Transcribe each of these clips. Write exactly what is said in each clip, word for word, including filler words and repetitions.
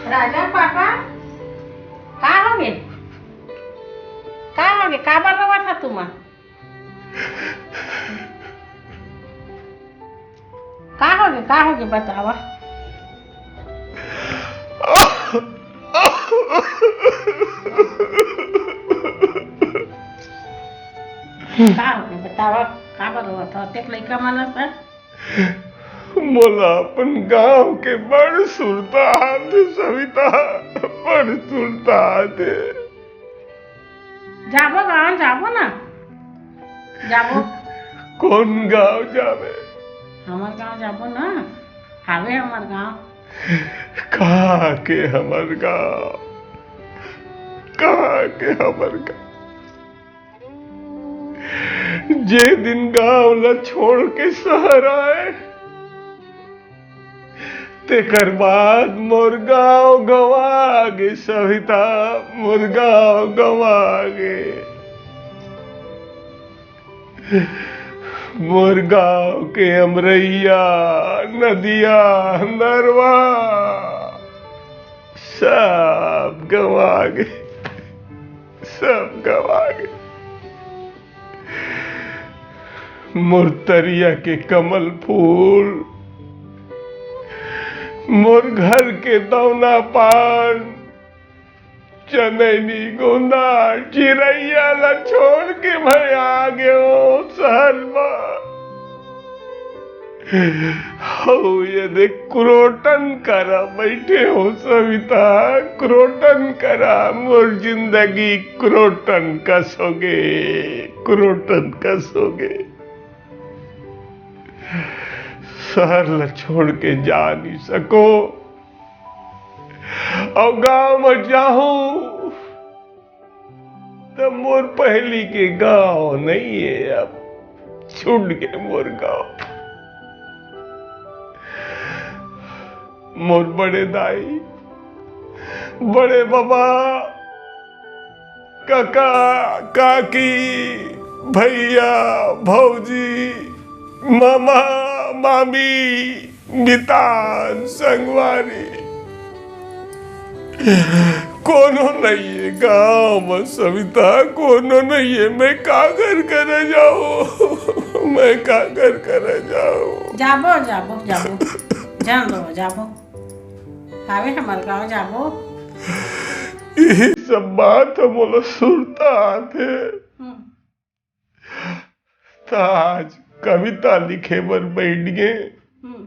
राजा papa, का होगे? का होगे? काबर रोवत हा तुमन? का होगे? का होगे? बतावा। का होगे? बतावा, काबर रोवत हा? तेक लइका मन असन। मोला अपन गांव के बड़ सुरता आथे सविता, बड़ सुरता आथे। जाबो गांव, जाबो ना, जाबो। कोन गांव जाबे? हमर गांव जाबो ना, हावे हमर गांव। कहाँ के हमर गांव, कहाँ के हमर गांव? जे दिन गांव ला छोड़ के शहर आए, तेकर बाद मोर गांव गंवा गे सविता, मोर गांव गंवा गे। मोर गांव के अमरैया, नदिया, नरवा, सब गंवा गे, सब गंवा गे। मोर तरिया के कमल फूल, मोर घर के दौना पान, चनैनी, गोंदा, चिरैया ला छोड़ के मैं आ गेंव शहर मा। हौ ये देख, क्रोटन करा बइठे हों सविता, क्रोटन करा, मोर जिंदगी क्रोटन कस होगे, क्रोटन कस होगे। शहर ला छोड़ के जा नइ सकों, अउ गांव म जाहूं त मोर पहिली के गांव नइ हे, अब छूट गे मोर गांव। मोर बड़े दाई, बड़े बबा, कका, काकी, भइया, भौजी, मामा, मामी, मितान, संगवारी, कोनो नइ हे गांव म सविता, कोनो नइ हे। मैं काकर करा जांव, मैं काकर करा जांव? जाबो, जाबो, जाबो, जान दो, जाबो। हावे हमर गांव जाबो। इही सब बात ह मोला सुरता आथे। हम्म। त आज कविता लिखे बर बइठ गेंव। हम्म।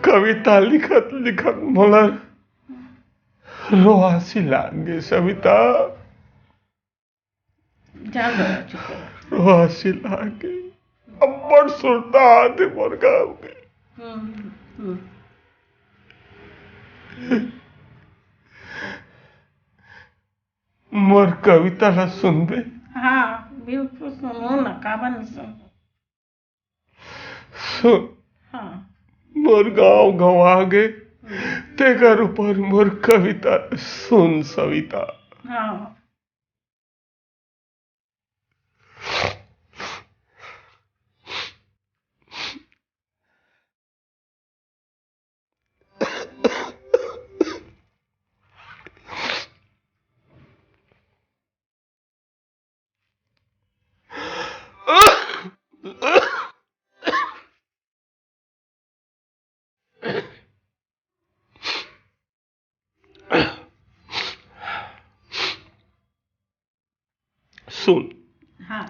कविता लिखत लिखत मोला रोआसी लाग गे सविता। जा बा, चुप कर। रोआसी लाग गे। अब्बड़ सुरता आथे मोर गांव के। हम्म, हम्म। मोर कविता ला सुनबे? हाँ, बिल्कुल सुनहूं ना, काबर नइ सुनहूं? सुन। हाँ। मोर गांव गंवा गे, हम्म। तेकर ऊपर मोर कविता सुन सविता। हाँ। सुन। हाँ।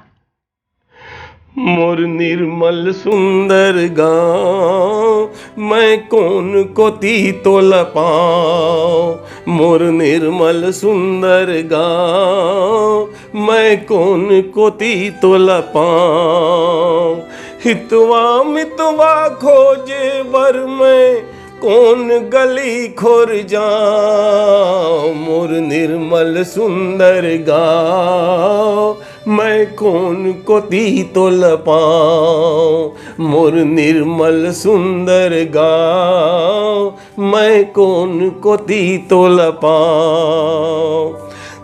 मोर निर्मल सुंदर गांव, मैं कोन कोती तोला पांव। मोर निर्मल सुंदर गांव, मैं कोन कोती तोला पांव। हितवा मितवा खोजे बर मैं कोन गली खोर जांव। मोर निर्मल सुंदर गांव, मैं कोन कोती तोला पांव। मोर निर्मल सुंदर गांव, मैं कोन कोती तोला पांव।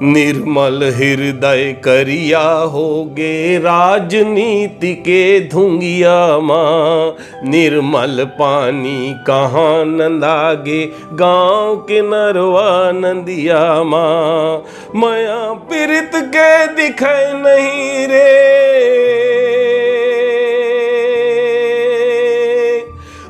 निर्मल हृदय करिया होगे राजनीति के धुंगिया मा। निर्मल पानी कहाँ नंदागे गाँव के नरवा नंदिया मा। मया पीरित के दिखे नहीं रे,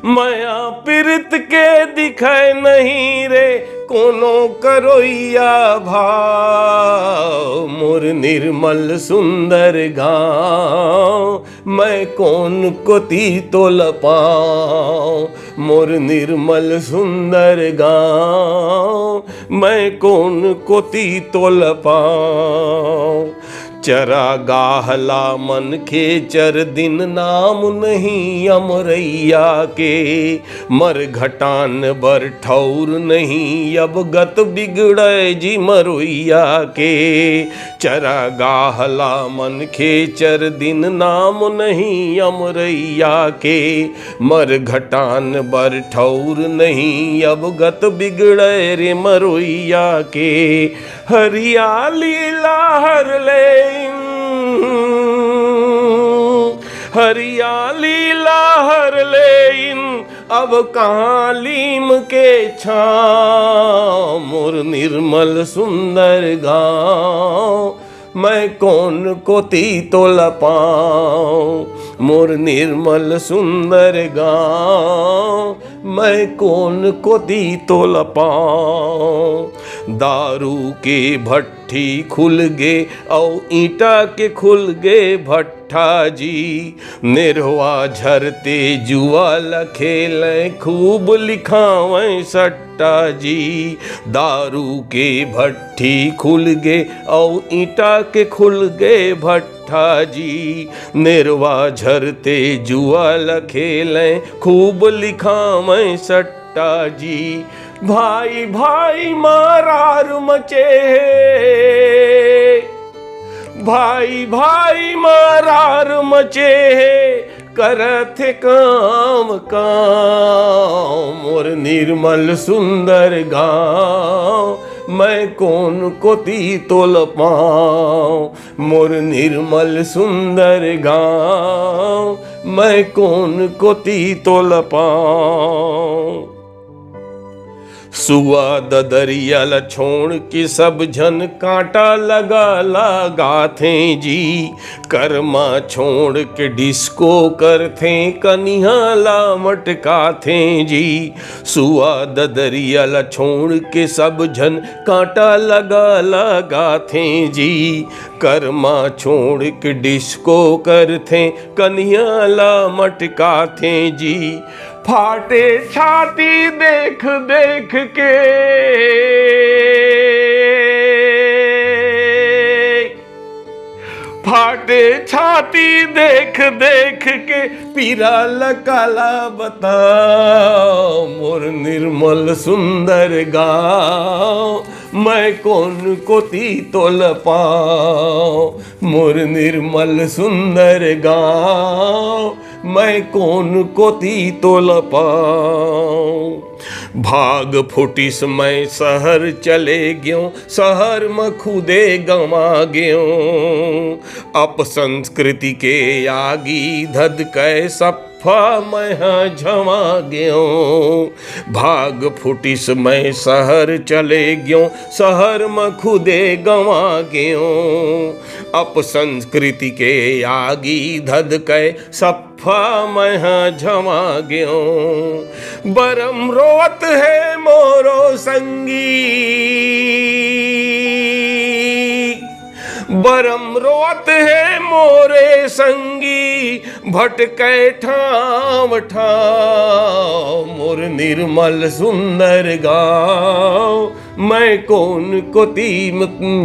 मया पीरित के दिखे नहीं रे, कोनो करोइया भाव। मोर निर्मल सुंदर गाँव, मैं कोन कोती तोला पाँव। मोर निर्मल सुंदर गाँव, मैं कोन कोती तोला पाँव। चरागाह ला मनखे चर दिन नाम नहीं अमरइया के। मरघटान बर ठउर नहीं अब गत बिगड़े जी मरोइया के। चरागाह ला मनखे चर दिन नाम नहीं अमरइया के। मरघटान बर ठउर नहीं अब गत बिगड़े रे मरोइया के। हरियाली ला हर लेइन, हरियाली ला हर लेइन, अब कहाँ लीम के छाँव। मोर निर्मल सुंदर गाँव, मैं कोन कोती तोला पाँव। मोर निर्मल सुंदर गाँव, मैं कोन कोती तोला पाँव। दारू के भट्टी खुल गे अउ ईंटा के खुल गे भट्टा जी। नेरवा झरते जुआ ल खेलें, खूब लिखावें सट्टा जी। दारू के भट्टी खुल गे अउ ईंटा के खुल गे भट्टा जी। नेरवा झरते जुआ ल खेलें, खूब लिखावें सट्टा जी। भाई भाई मारार मचे हे, भाई भाई मारार मचे हे, करत हे काम काम। मोर निर्मल सुंदर गाँव, मैं कोन कोती तोला पाँव। मोर निर्मल सुंदर गाँव, मैं कोन कोती तोला पाँव। सुआ ददरिया ल छोड़ के सब झन कांटा लगा लगाथें जी। करमा छोड़ के डिस्को करथें, कनिहा ला मटकाथें जी। सुआ ददरिया ल छोड़ के सब झन कांटा लगा लगाथें जी। करमा छोड़ के डिस्को करथें, कनिहा ला मटकाथें जी। फाटे छाती देख देख के, फाटे छाती देख देख के, पीरा ल काला बताँव। मोर निर्मल सुंदर गाँव, मैं कोन कोती तोला पाँव। मोर निर्मल सुंदर गाँव, मैं कोन कोती तोला पाँव। भाग फुटिस मैं सहर चले गेंव, सहर म खुदे गंवा गेंव। अपसंस्कृति के आगी धधकै सप्फा मैं ह झंवा गेंव। भाग फुटिस मैं सहर चले गेंव, सहर म खुदे गंवा गेंव। अपसंस्कृति के आगी धधकै सप्फा मैं ह झंवा गेंव। बरम रोवत हे मोरो संगी, बरम रोवत हे मोरे संगी, भटकै ठाँव ठाँव। मोर निर्मल सुंदर गाँव, मैं कोन कोती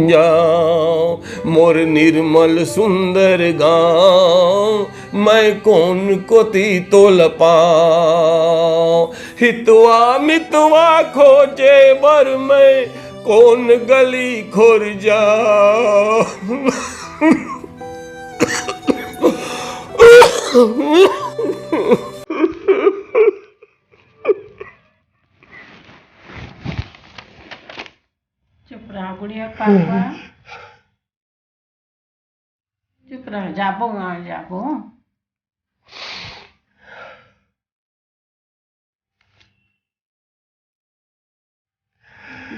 जाँव। मोर निर्मल सुंदर गाँव, मैं कोन कोती तोला पाँव। हितवा मितवा खोजे बर मैं कोन गली खोर जाँव। चुप रहा गुड़िया, पापा। चुप रह, जाबो गा, जाबो।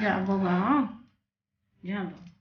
जाबो गा, जाबो।